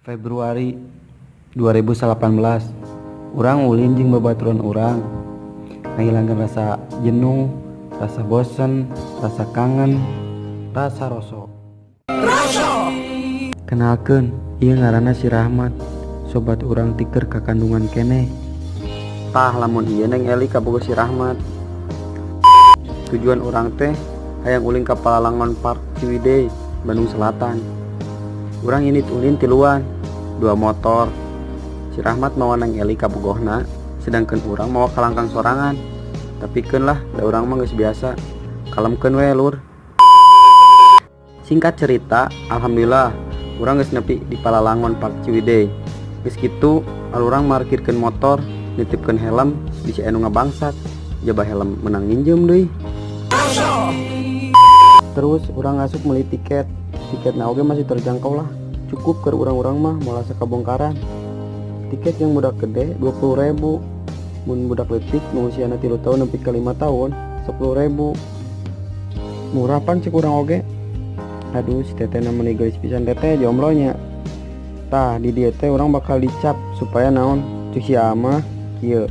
Februari 2018 urang ulin jeung babaturan urang ngahilangkeun rasa jenuh, rasa bosen, rasa kangen, rasa rosok. Kenalkeun, ieu ngaranna si Rahmat, sobat urang ti keur kakandungan keneh. Tah, lamun ieu Neng Eli kabogoh si Rahmat. Tujuan urang teh hayang ulin ka Palalangon Park Ciwidey, Bandung Selatan. Urang ini ulin tiluan, dua motor. Si Rahmat mawa Neng Eli kabogohna, sedangkan urang mawa kalangkang sorangan. Tapi keun lah, da urang mah geus biasa. Kalemkeun we, lur. Singkat cerita, alhamdulillah urang geus nepi di Palalangon Park Ciwidey. Geus kitu, urang markirkeun motor, nitipkeun helm, bisi anu ngabangsat. Jaba helm menang nginjem deui. Terus urang asup meuli tiket. Tiketna oge masih terjangkau lah. Cukup ke urang-urang mah moal asa kabongkaran. Tiket yang budak gede 20.000. Mun budak leutik nu usiana 3 tahun nepi ka 5 tahun 10.000. Murah pan cek urang oge. Aduh, si teteh meni geulis pisan, teteh jomblonya. Tah, di dieu teh urang bakal dicap supaya naon cek si ama kieu.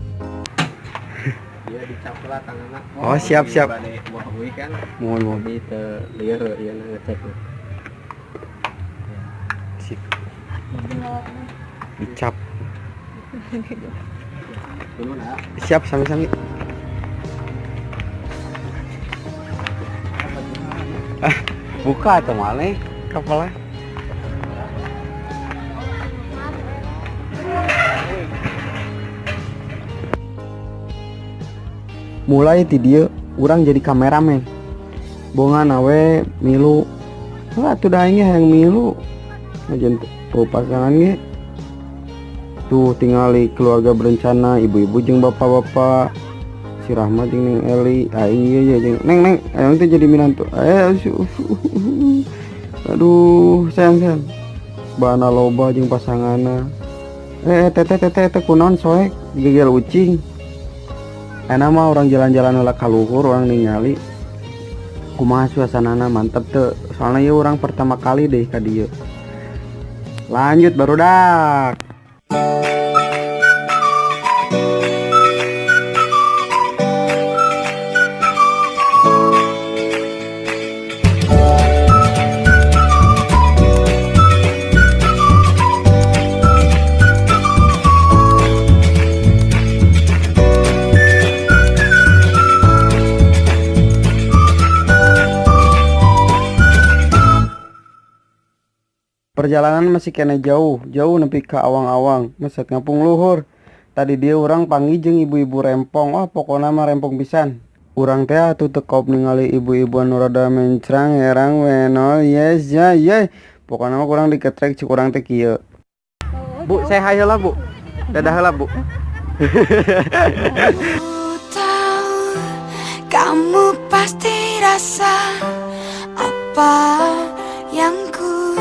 Iya, dicap lah tanganna. Oh, siap, siap. Bade buah hui kan. Mohon mohon. Di teu lieur ieu ngecek. Sip. Dicap. Dulu nah. Siap, sami-sami. Ah, buka atau mana kapalnya? Mulai ti dieu urang jadi kameramen. Bongan awe milu. Lah atuh da aing ge hayang milu. Ngajen tuh pasangan ge. Tuh tingali keluarga berencana, ibu-ibu jeung bapak-bapak. Si Rahmat jeung Neng Eli, aing ieu ye jeung Neng Neng, aing teh jadi minantu. Aduh, sayang sayang. Bana loba jeung pasanganna. Teteh teteh teteh kunaon soek gegel ucing. Enak mah orang jalan-jalan heula ka luhur, orang ningali kumaha suasanana, mantep teu. Soalnya ieu urang pertama kali deh ka dieu. Lanjut barudak. Perjalanan masih kena jauh, jauh nepi ka awang-awang, meset ngapung luhur. Tadi dia urang panggih jeung ibu-ibu rempong, wah pokona mah rempong pisan. Urang teh atuh teu kop ningali ibu-ibu anu rada mencrang herang wenol, yes ya ye. Pokona mah kurang diketrek cik urang teh kieu. Bu, saya hayo lah bu. Dadah lah bu. Tahu kamu pasti rasa apa yang ku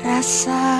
rasa.